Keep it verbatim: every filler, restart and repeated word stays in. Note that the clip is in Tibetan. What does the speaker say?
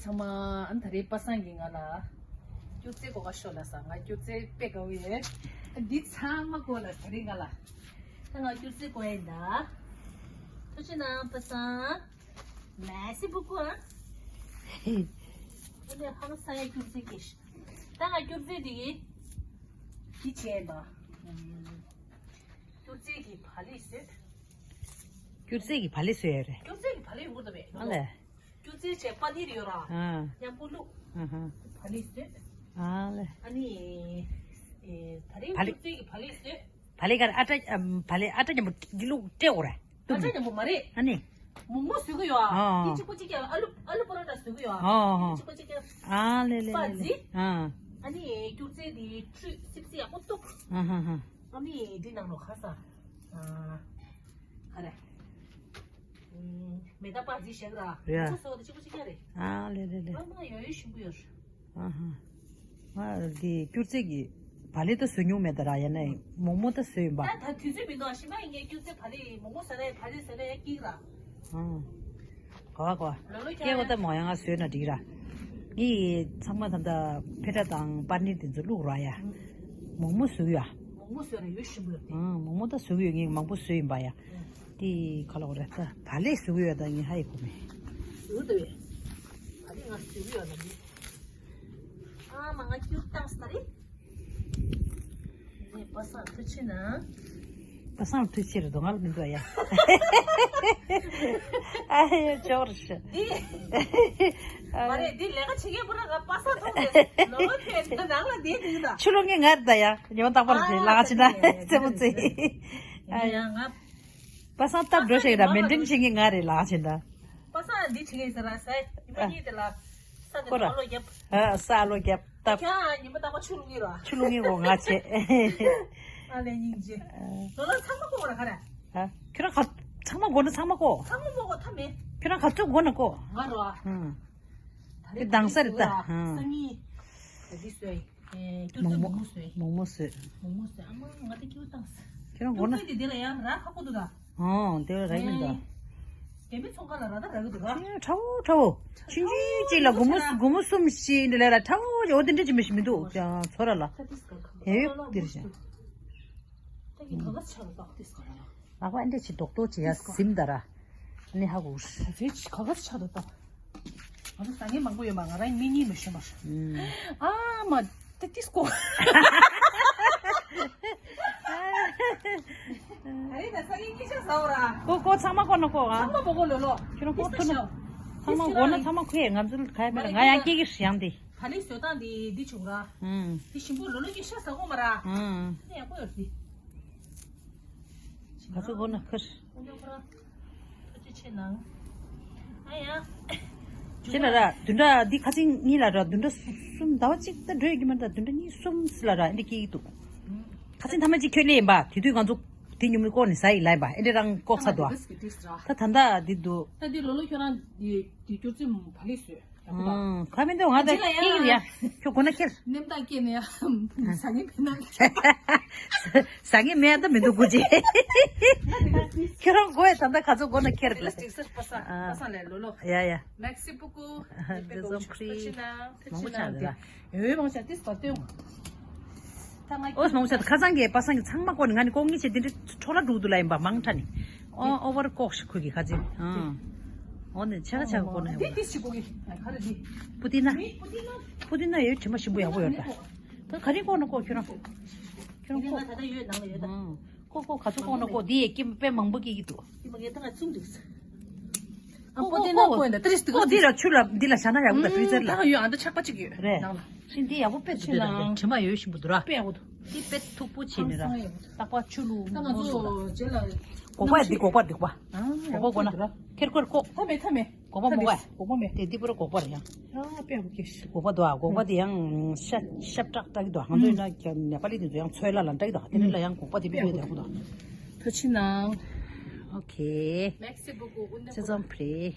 ཨ་མ། ཨ་ནི་ད་རེས་པ་སངས་ཀྱིས་ང་ལ་སྐྱུར་རྩི་བགོ་ག་ཤོག་ལབ་སོང་། ང་སྐྱུར་རྩི་དཔེ་དགའ་བོ་ཡོད། འདི་ཚང་མ་བགོ་ལབ་ད་རེས་ང་ལ། ད་ང་སྐྱུར་རྩི་བགོ་ཡིན་ད། ཐུགས་རྗེ་གནང་པ་སངས། Merci beaucoup ཨ། ཨ་ནི་ཧང་སང་ཡ་སྐྱུར་རྩི་གི། ད་ང་སྐྱུར་རྩི་འདི་གི། འདི་བྱས་ད། སྐྱུར་རྩི་གི་བག་ལེབ་བཟོས། སྐྱུར་རྩི་གི་བག་ལེབ་བཟོས་ཡོད་རེད། སྐྱུར་རྩི་གི་བག་ལེབ་ཡོད་པ་རེད། ཨ་ལས། སྐྱུར་རྩི་བྱས་པ་ནིར་ཡོད་ར། ཨ། མཉམ་པོ་བླུགས། ཨ་ཧ། བག་ལེབ་བཟོས། ཨ་ལས། ཨ་ནི། ཨེ། ད་རེས་བག་ལེབ། སྐྱུར་རྩི་གི་བག་ལེབ་བཟོས། བག་ལེབ་ག་རེ། ཨ་ཊ། ཨམ། བག་ལེབ་ཨ་ཊ་མཉམ་པོ་གི་བླུགས་སྤྲད་དགོས་རེད། ཨ་ཊ་མཉམ་པོ་མ་རེད། ཨ་ནི། མོག་མོག་བཟོ་གི་ཡོད་ཨ། ཨ། འདི་གཅིག་པོ་གཅིག་རྐྱང་། ཨ་ལུ། ཨ་ལུ་པ་རོ་ཊ་བཟོ་གི་ཡོད་ཨ། ཨ། འདི་གཅིག་པོ་གཅིག་རྐྱང་། ཨ་ལས་ལས་ལས་ལས། ཨ། ཨ་ནི་སྐྱུར་རྩི་འདི་ཁྲུས་སིབ་སིབ་ཡག་པོ་བཏུབ། ཨ་ཧ་ཧ། ཨ་ནི་འདི་ནང་ལོགས་ཁ་ས། ཨ། ག་རེ། ཨུམ། མེ་ད་པ་འདི་བཞག་ར། ཡ། མོག་མོག་བཟོ་འདི་གཅིག་པོ་གཅིག་རྐྱང་རེད། ཨ་ལས་ལས་ལས། ཨ་མ་ཡོད་ཡོད་ཞིམ་པོ་ཡོད། ཨ་ཧ། ང་འདི་སྐྱུར་རྩི་གི་བག་ལེབ་ད་བཟོ་མྱོང་མེད་ད་ར། ཡང་ན་མོག་མོག་ད་བཟོས་ཡིན་པ། ད་ད་དུས་ཚོད་མི་འདུག་ཨ། ཞིམ་པ་ཡིན་ངས་སྐྱུར་རྩི་བག་ལེབ་མོག་མོག་བཟོས་ན་ཡ། བག་ལེབ་བཟོས་ན་ཡ་སྐྱིད་ར། ཨ། གོ་བ་གོ་བ། ལོ་ལོ་ཁྱེད་ཀྱིས་ད་མོ་ཡང་ང་བཟོས་ན་འགྲིག་ར། ངས་ཚང་མ་ད་ལྟ་ཕེ་ཊ་དང་པ་ནིར་དེ་ཚོ་བླུགས་ར་ཡ། མོག་མོག་བཟོས་ཡ། མོག་མོག་བཟོས་ན་ཡོད་ཞིམ་པོ་ཡོད་དེ། ཨ། མོག་མོག་ད་བཟོས་ཡོད། ངས་མང་པོ་བཟོས་ཡིན་པ་ཡ། དེ་ག་ལ་འོ་རེད། ད་བག་ལེབ་བཟོ་གི་ཡོད། ད་ངས་ཧ་ཡི་གོ་མེད། བཟོ་འདུག་བས། བག་ལེབ་ང་བཟོ་གི་ཡོད་ལ་མི། ཨ་མ། ང་སྐྱུར་བཏང་ས་རེད། ངས་པ་སངས་ཐུགས་རྗེ་གནང་། པ་སངས་ཐུགས་རྗེ་རེད་དོ། ང་ལ་མི་འདུག་ཡ། ཨ་ཡ། ཅོར་ཤ། འདི། མ་རེད། འདི་ལས་ཀ་བྱེད་མཁན་པོ་ར་ང་པ་སངས་མཐོང་ནས་ལོ་ལོ་ཁྱེད་ནང་ལ་བསྡད་འདུག་ད། ཆུ་ལོག་ངས་ངར་ད་ཡ། ཉི་མ་རྟག་པར་རེད། ལ་ང་ཕྱིན་ན་རྩེད་མོ་རྩེ། ཨ་ཡ། ང་པ་སངས་སྟབས་འགྲོ་ཞིག་ར། མེན་ཊེན་བྱེད་མཁན་ང་རེད། ལ་ཕྱིན་ད། པ་སངས་འདི་བྱེད་མཁན་ཟེར་ར་ཟེར། ཉི་མ་གཉིས་དེ་ལ་ས་དེ་ཁོ་ར། ཨ་ལོ་རྒྱབ། ཨ། ས་ཨ་ལོ་རྒྱབ་སྟབས། ཁྱོད་ཉི་མ་རྟག་པར་ཆུ་བླུག་གི་ར། ཆུ་བླུག་གི་གོ་ང་བྱེད། ཨ་ལས་སྙིང་རྗེ། ལོ་ལོ་ཚང་མ་བགོ་ར་ག་ར། ཨ། ཁྱོད་རང་ག་ཚང་མ་བགོ་ན་ཚང་མ་བགོ། ཚང་མ་བགོ་གོ་ཐབས་མེད། ཁྱོད་རང་ག་ཚོད་བགོ་ན་བགོ། ང་རོ། ཨ། ཨང་། དེ་དང་ས་རེད་ད། ཨང་། སང་ཉིན། ད་འདི་བཟོས། ཨེ། སྐྱུར་རྩི་མོག་མོག་བཟོས། མོག་མོག་བཟོས། མོག་མོག་བཟོས། ཨ་མ། ང་ད་སྐྱིད་པོ་བཏང་། ཁྱེད་རང་མགོ་ན། སྐྱུར་རྩི་འདི་ལ་ཡང་རག་ཁག་པོ་འདུག་ད། ཨང་། དེ་ལ་རག་མི་འདུག་ཨེ། དེ་མི་ཚོང་ཁང་ལ་རག་ད་རག་གི་འདུག་ག་ཨེ། ཁྲ་བོ་ཁྲ་བོ། ཆུང་ཆུང་ཅིག་ལ་སྒོར་མོ། སྒོར་མོ་གསུམ་བཞི་འདི་ལ་རག་ཁྲ་བོ། འོ་དེ་འདྲ་ཅིག་མི་ཤེས་མི་འདུག་ཚོ་ར་ལ། ད་འདི་ཟ་ག་ག་ཡ་ཡོ་འདིར་བཞག་ད་གི་ག་ག་ཆག་ད་ད་འདི་ཟ་ག་ལ། ལག་པ་ཨེ་འདྲ་ཅིག་རྡོག་རྡོག་ཅིག་ཡ་ཟིམ་ད་ར། ནི་ཧ་གོ། ད་ཚེ་ཆི་ག་ག་ཆག་ད་ད། ང་ཚོ་ཟ་མཁན་མང་པོ་ཡོད་མ། ང་རང་མིག་གཉིས་མི་ཤེས་མ། ཨ་མ། ད་ཏིས་ཀོ། ཨ་རེ་ད་ས་གི་སྐད་ཆ་ཟ་འོ་ར། ཀོ་ཀོ་ཚང་མ་ཀོ་ན་ཀོ་ཨ། ཚང་མ་པོ་ཀོ་ལོ་ལོ། ཁྱོད་རང་ཀོ་ཐུ་ན། ཚང་མ་ཀོ་ན་ཚང་མ་ཁོས་ང་ཚོ་ལ་ག་ཡ་མེད་ལ། ང་ཡང་སྐྱེ་གི་ཞང་དེ། ད་ལི་བཟོ་སྟངས་དེ་འདི་བྱུང་ར། ཨང་། དེ་ཞིམ་པོ་ལོ་ལོ་སྐད་ཆ་ཟ་གོ་མ་ར། ཨང་། ནི་ཡག་པོ་ཡོད་དེ། ང་ཚོ་ཀོ་ན་ཁར། ཁོ་ཚོ་ཁོ་རང་ཐུགས་རྗེ་ཆེ་གནང་། ཨ་ཡ། ཅི་ལ་ར། བདུན་ཕྲག་འདི་ཁ་སང་གཉིས་ལ་ར། བདུན་ཕྲག་གསུམ། ཟླ་བ་གཅིག་ད་འགྲོ་ཡི་མ་རེད་ད། བདུན་ཕྲག་གཉིས་གསུམ་ལ་ར་འདི་སྐྱེ་གི་འདུག་ཁ་སང་ཐ་མ་གཅིག་ཁྱོད་སླེབས་ཡིན་པ། དེ་དུས་ང་ཚོ་དེ་ཉུང་མི་ཀོ་ནི་ཟ་ཡི་ལ་ཡིན་པ། ཨེ་འདྲ་རང་ལྐོག་ཚ་འདུག་ད་ད་ད་འདི་འདུག་ད་འདི་ལོ་ལོ་ཁྱོད་རང་འདི་འདི་སྐྱུར་རྩི་བ་ལི་བཟོས། ཨང་། ཁ་མི་འདུག་ང་ད་སྐྱེ་གི་ཡ། ཁྱོད་གོ་ན་ཁྱེར། ནེམ་ད་སྐྱེ་ནས་ཡ། ཟ་ངེ་མེད་ན། ཟ་ངེ་མེད་ད་མི་འདུག་གོ་ཅི། ཁྱོད་རང་གོ་ཡ། ད་ད་ག་ཚོད་གོ་ན་ཁྱེར་ལ། སྟིག་སར་པ་སངས། པ་སངས་ལས་ལོ་ལོ། ཡ་ཡ། Merci beaucoup། དེ་ཚོ་ཕྲི། མང་པོ་ཆགས་འདུག་ད། ཡོད་མང་ཆགས་ཏིས་པ་སྟོན། ཨོས་མང་ཆ་ཁ་སང་གི་པ་སངས་ཀྱི་ཚང་མ་ཀོ་ནི། ང་ནི་ཀོ་ངེས་ཆེ་འདི་འདྲ་འཕྲོ་བརླག་འགྲོ་འདུག་ལ་ཡིན་པ་མང་ཁྲ་ནི། ཨོ་ཨོ་བར་ཀོག་ཤི་ཁུ་གི་ཁ་ཅིག་ཨོ་ནི་ཆ་ཁ་ཆ་ཁ་ཀོ་ནི་ཧེ་བོ་ལ། འདི་ཤི་ཀོ་གི་ཁ་རེ་འདི། པུ་ཏི་ན། པུ་ཏི་ན། པུ་ཏི་ན་ཡོད། དྲི་མ་ཞིམ་པོ་ཡག་པོ་ཡོད་ད། ད་ག་རེ་ཀོ་ནི་ཀོ་ཁྱོད་རང་། ཁྱོད་རང་ཀོ། ད་ད་ཡོད་ནང་ལ་ཡོད་ད། ཀོ་ཀོ་ག་ཚོད་ཀོ་ནི་ཀོ། འདི་ཡས་སྐྱེ་དཔེ་མང་པོ་སྐྱེ་གི་འདུག་སྐྱེ་མ་ངས་ད་ང་ཚུགས་འདུག་ཨ་པོ་ཏི་ན་ཀོ་ཡིན་ད། ཏི་རིས་ཏི་ཀོ་འདི་ལ་ཆུ་ལ་འདི་ལ་བཞག་ན་ཡག་པོ་ད། ཕི་རི་ཛར་ལ། ད་ཡོད་ཨ། ད་ཆག་པ་གཅིག་ཡོད་རེད། ནང་ལ། ཤིང་འདི་ཡག་པོ་དཔེ་འདུག་ཤིང་ལ་དྲི་མ་ཡོད་ཞིམ་པོ་འདུག་ར། དཔེ་ཡག་པོ་འདུག་འདི་དཔེ་མཐུག་པོ་བྱས་ནས་ར། ཁང་སང་ཡག་པོ་འདུག་རྟག་པར་ཆུ་བླུགས། ད་ང་ཚོ་རྗེས་ལ། སྒོག་པ་འདི་སྒོག་པ་འདི་སྒོག་པ། ཨ་སྒོག་པ་སྒོག་ན། ཁེར་ཁེར་ཁོག་ཐ་མེད་ཐ་མེད། སྒོག་པ་མོ་ག་སྒོག་པ་མེད། དེ་འདི་པུ་ར་སྒོག་པ་རེད་ཡང་། ཨ་དཔེ་ཡག་པོ་སྐྱེས། སྒོག་པ་འདུག་ཨ། སྒོག་པ་དེ་ཡང་ཤ་ཤ་བཀྲག་བཀྲག་གི་འདུག་ང་ཚོ་ཡིན་ན་ནེ་པ་ལི་དེ་ཚོ་ཡང་ཚོད་ལ་ལ་འདྲ་གི་འདུག་དེ་འདྲ་ལ་ཡང་སྒོག་པ་དེ་དཔེ་དཔེ་ཡག་པོ་འདུག་ཐུགས་རྗེ་གནང་། ཨོ་ཁེ། Merci beaucoup. ཅི་ཙམ་ཕྲེ།